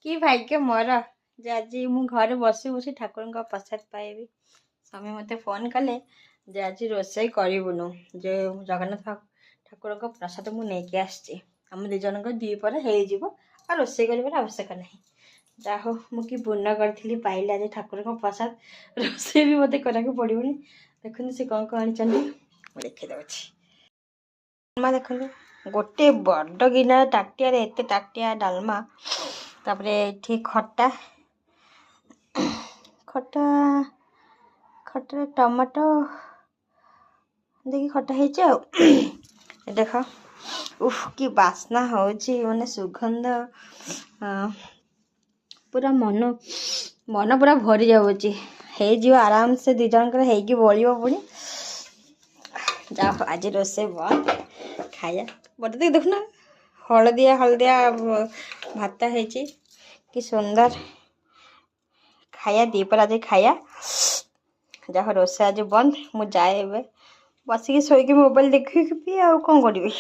କି ଭାଗ୍ୟ ମୋର ଯେ ଆଜି ମୁଁ ଘରେ ବସି ବସି ଠାକୁରଙ୍କ ପ୍ରସାଦ ପାଇବି। ସ୍ୱାମୀ ମୋତେ ଫୋନ୍ କଲେ ଯେ ଆଜି ରୋଷେଇ କରିବୁନୁ, ଯେ ଜଗନ୍ନାଥ ଠାକୁରଙ୍କ ପ୍ରସାଦ ମୁଁ ନେଇକି ଆସିଛି, ଆମ ଦୁଇ ଜଣଙ୍କ ଦ୍ୱିପହର ହେଇଯିବ, ଆଉ ରୋଷେଇ କରିବାର ଆବଶ୍ୟକ ନାହିଁ। ଯାହା ହଉ, ମୁଁ କି ପୁଣ୍ୟ କରିଥିଲି, ପାଇଲି ଆଜି ଠାକୁରଙ୍କ ପ୍ରସାଦ। ରୋଷେଇ ବି ମୋତେ କରିବାକୁ ପଡ଼ିବନି। ଦେଖନ୍ତୁ, ସେ କ'ଣ କ'ଣ ଆଣିଛନ୍ତି, ମୁଁ ଦେଖେଇ ଦେଉଛି। ଡାଲମା ଦେଖନ୍ତୁ, ଗୋଟେ ବଡ଼ ଗିନା ତାଟିଆରେ ଏତେ ତାଟିଆ ଡାଲମା। ତାପରେ ଏଠି ଖଟା, ଖଟା, ଖଟାରେ ଟମାଟୋ ଦେଇକି ଖଟା ହେଇଛି। ଆଉ ଦେଖ, ଉଫ୍, କି ବାସ୍ନା ହେଉଛି, ମାନେ ସୁଗନ୍ଧ ପୁରା ମନ ମନ ପୁରା ଭରି ଯାଉଛି। ହେଇଯିବ ଆରାମସେ, ଦୁଇ ଜଣଙ୍କର ହେଇକି ବଳିବ ପୁଣି। ଯାହା ହଉ, ଆଜି ରୋଷେଇ ବନ୍ଦ, ଖାଇବା ମୋତେ ଦେଖୁନ, ହଳଦିଆ ହଳଦିଆ ଭାତ ହେଇଛି, କି ସୁନ୍ଦର ଖାଇବା। ଦ୍ୱିପହର ଆଜି ଖାଇବା। ଯାହା ହଉ, ରୋଷେଇ ଆଜି ବନ୍ଦ। ମୁଁ ଯାଏ ଏବେ ବସିକି ଶୋଇକି ମୋବାଇଲ ଦେଖିବି, ଆଉ କ'ଣ କରିବି?